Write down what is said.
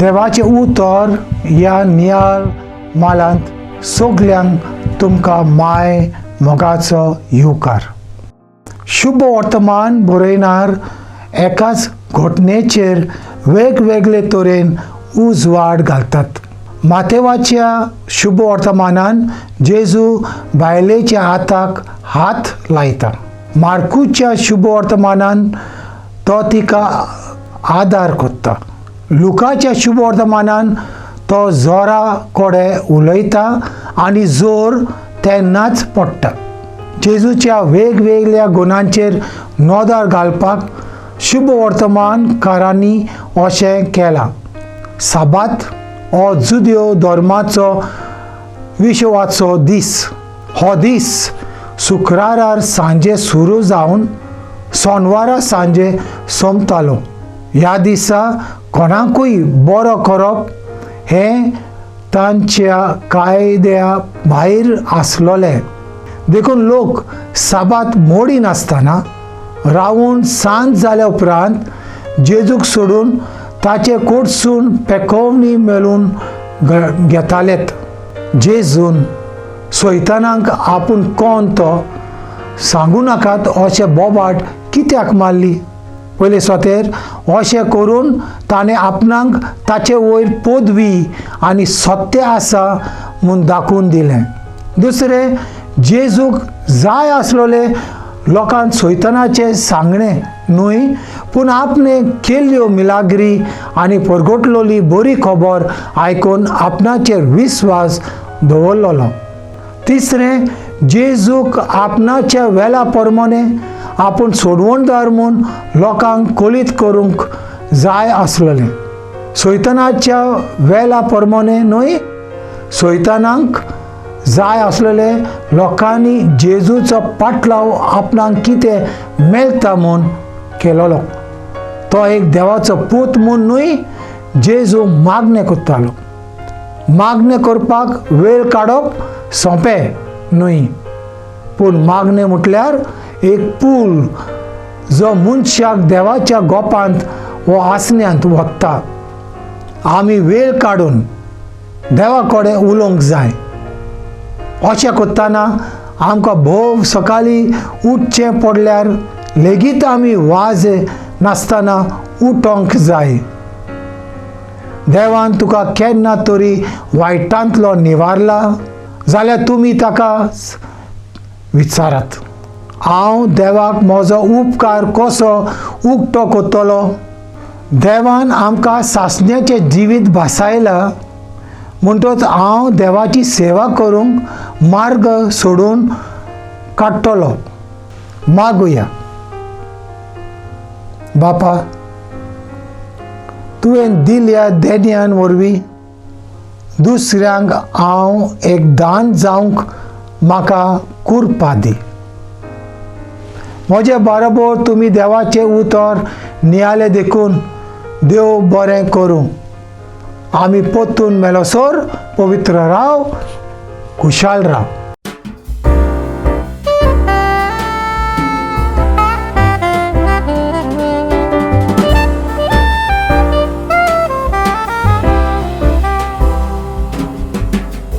देवाचें उतर ह्या नियाळ मालांत सगल्यांक तुमकां माय मोगाचो येवकार. शुभ वर्तमान बरयणार एकाच घटनेचेर वेगवेगळे तरेन उजवाड घालतात. मातेवाच्या शुभ वर्तमानान जेजू बायलेच्या हाताक हात लायता. मार्कूच्या शुभ वर्तमानान तो तिका आदार करता. लुकाच्या शुभ वर्तमानान तो जोरा कडेन उलयता आनी जोर तेन्नाच पडटा. जेजूच्या वेगवेगळ्या गुणांचेर नदर घालपाक शुभ वर्तमानकारांनी अशें केलां. साबात हो जुदेव धर्माचो विश्वाचो दीस. हो दीस शुक्रारार सांजे सुरू जावन सोनवारा सांजे सोंपतालो. ह्या दिसा कोणाकूय बरो करप हें तांच्या कायद्या भायर आसलोलें. देखून लोक साबात मोडिनासतना रावून सांज जाल्या उपरांत जेजूक सोडून ताचे कोटसून पेकोवणी मेळून घेतालेत. जेजून सैतानाक आपूण कोण तो सांगू नाकात अशें बोबाट कित्याक मारली? पयले सोतेर अशें करून ताणें आपणाक ताचे वयर पदवी आनी सत्य आसा म्हूण दाखोवन दिलें. दुसरें, जेजूक जाय आसलोले लोकांक सैतानाचें सांगणें न्हय, पूण आपणें केल्ल्यो मिलाग्री आनी परगटलोली बरी खबर आयकून आपणाचेर विस्वास दवरलेलो. तिसरें, जेजूक आपणाच्या वेला प्रमाणे आपूण सोडवणदार म्हूण लोकांक कळीत करूंक जाय आसलेलें. सैतानाच्या वेला प्रमाणे न्हय, सैतानाक जाय आसलेले लोकांनी जेजूचो पाटलाव आपणाक कितें मेळटा म्हूण केलोलो. तो एक देवाचो पूत म्हूण न्हय, जेजू मागणें करतालो. मागणें करपाक वेळ काडप सोंपें न्हय, पूण मागणें म्हटल्यार एक पूल जो मनशाक देवाच्या गोपांत वो आसण्यांत वता. आमी वेळ काडून देवा कडेन उलोवंक जाय. अशें करतना आमकां भोव सकाळीं उठचें पडल्यार लेगीत आमी वाज नासतना उठोंक जाय. देवान तुका केन्ना तरी वायटांतलो निवारला जाल्यार तुमी ताका विचारात, हांव देवाक म्हजो उपकार कसो उक्तो करतलो? देवान आमकां सासण्याचें जिवीत भासायलां म्हणटच हांव देवाची सेवा करूंक मार्ग सोडून काडटलो. मागुया. बापा, तुवें दिल्या देण्यान वरवीं दुसऱ्यांक हांव एक दान जावंक म्हाका कुरपा दी. म्हजे बरोबर तुमी देवाचें उतर नियाले देखून देव बरें करूं. आमी परतून मेलोसर पवित्र राव, खुशाल राव.